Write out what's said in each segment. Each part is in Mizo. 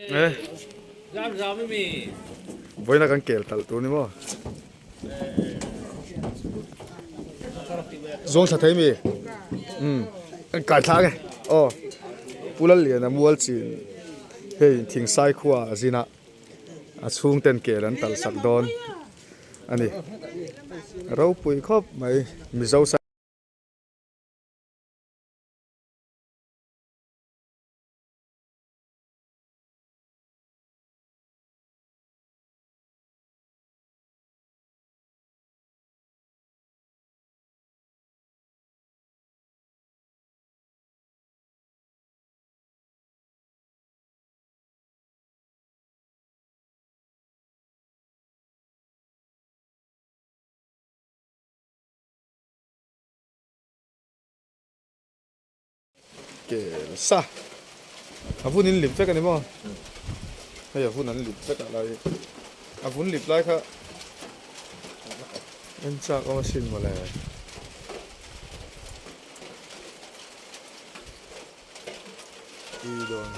Eh. Vawiina kan kel talh tur ni maw? Zawng thla thei mi? Umm kan kai thla ange. Aw Pu Lalliana mual chin hei Thingsai khua a zin a, a chhung ten kel an talh sak dawn a ni. Ropui khawp mai Mizo Kel sa a vun in lip vek a ni maw hei a vun an lip vek ah lai a vun lip lai kha en chak awm asin mawle. Tui dawn.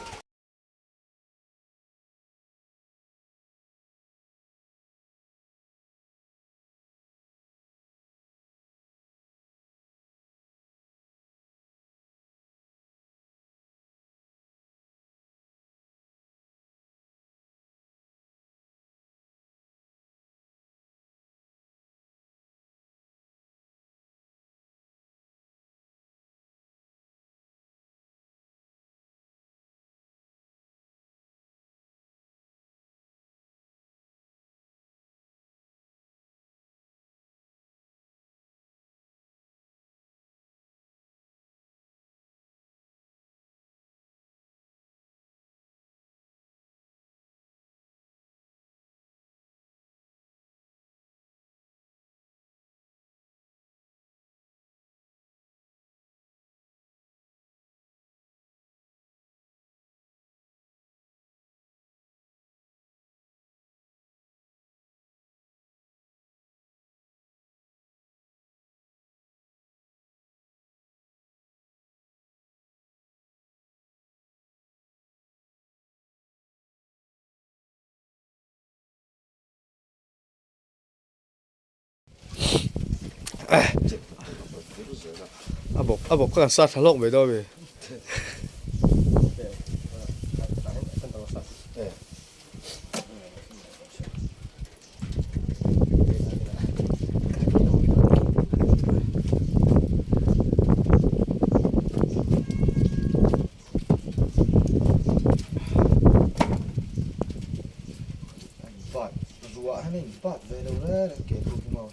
A bawk a bawk kha kan sa tha hlawk mai dawn a mi.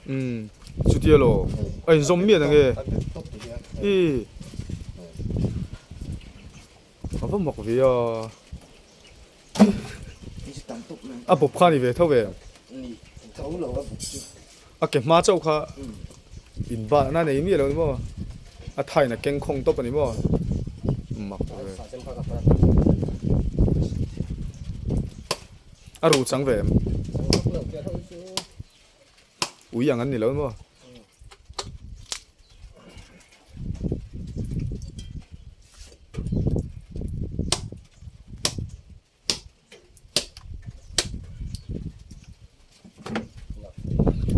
Umm chutia lo a inzawm miah na nge i a va mak ve a. A bawp kha a ni ve tho ve. A ke hma chauh kha in bat na nei miah lo ni maw? A thain a keng khawng tawp a ni maw? Mak ve. A ruh chang ve em? Ui ang an ni lo ni maw?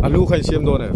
A lu kha in siam dawn em?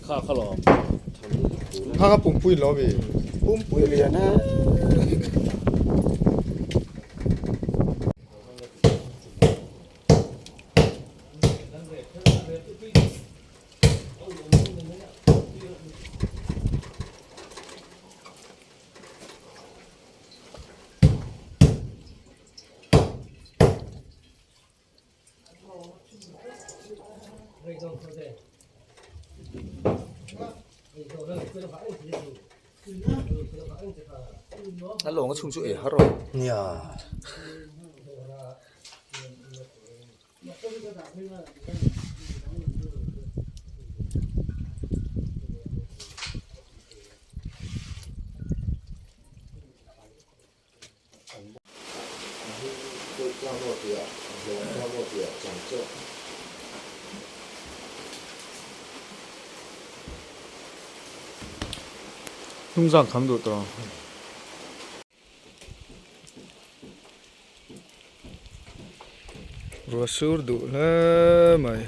Kha kha pumpui lo mi. Pumpui lian a. A lawng a chhung chu ei har rawh. Nia. Hnungzang kham duh tawh. Ruah sur duh hle mai.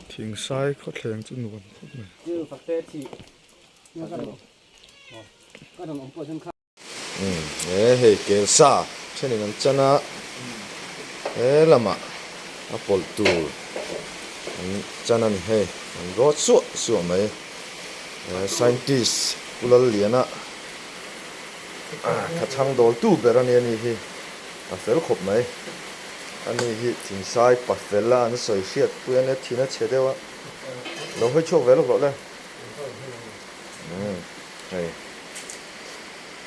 Thingsai khawthleng chu nuam khawp mai. He hei kelsa thenin an chan a he lamah a pawlh tur an chan a ni hei an rawt suah suah mai scientist Pu Lalliana tha chhang dawl tu ber a ni a ni hi a fel khawp mai a ni hi thingsai pa fel a an sawi hriat pui a nia thin a chhe deuh a lo hawi chhuak ve lawk rawh le. Hei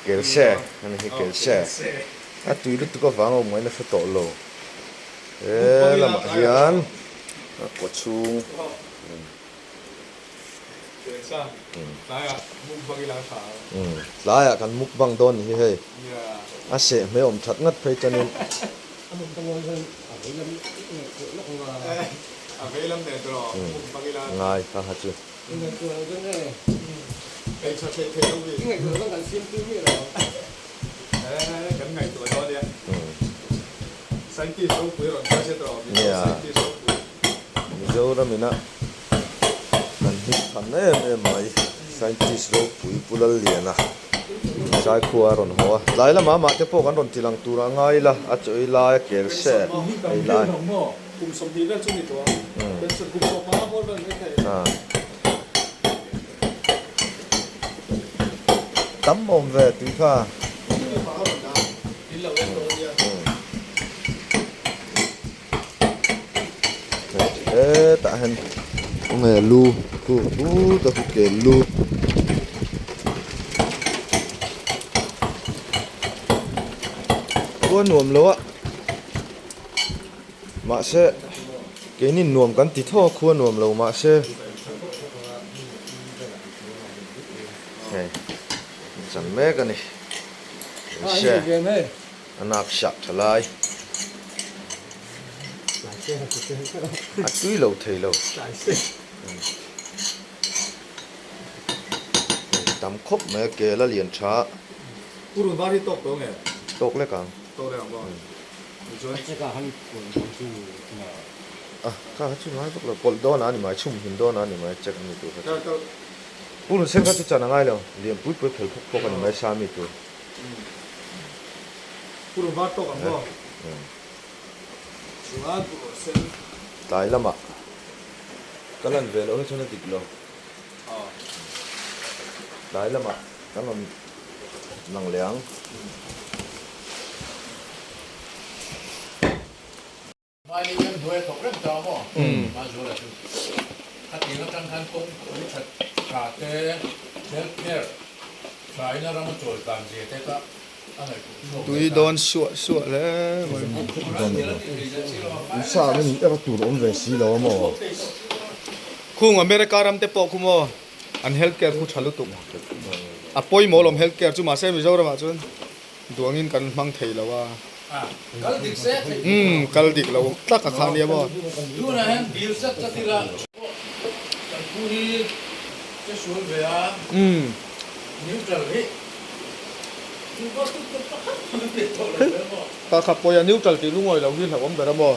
kelse ani hi kelse a tui lutuk avang a awm ngaihna hre tawh lo he lamah hian a kaw chhung tlaiah kan mukbang dawn ni hi hei a seh hmel awm that ngat phei chuanin. Ngai kha kha chu. Nia Mizoram ina kan hlim than em em mai scientist ropui Pu Lalliana Saikhua a rawn haw a tlai lamah amah te pawh kan rawn ti lang tur a ngai ila a chaw ei lai a kel se ei lai. Kum 20 vel chu ni tawh ang. Pension kum 15 bawr vel mai thei. Tam awm ve tui kha. Hetah hian khawnge lu khu khu ka khu kel lu. Khua nuam lo a. Mahse keini nuam kan ti thaw a khua nuam lo mahse hei chan mek a ni hse a nak sak tha lai a tui lo thei lo tam khawp mai a kel a lian tha tawk lek ang. A kha kha chu ngai vak lo pawlh dawn a ni mai chhum hlim dawn a ni mai check a ni tur kha chu purun sen kha chu chan a ngai lo lian pui pui phel phawk phawk a ni mai sa mi tur tlai lamah ka lan ve loh hi chuan a dik lo tlai lamah kan rawn lang leh ang. Khatiang atang khan kawngpui that tha te, health care thaina rama chawi dan zia te kha a ngaihtuah chhuak ve Tui ta. dawn suah suah hle mai. In sa ang in er tur awm ve si lo a maw? Khung America ram te pawh khu maw an health care khu tha lutuk. A pawimawh lawm health care chu mahse Mizoram ah chuan Duangin kan hmang thei lo a. Umm kal dik lo tlak a kha nia maw. Umm. Ka kha pawi a neutral tih lungawi lo hi hlauhawm ber a maw.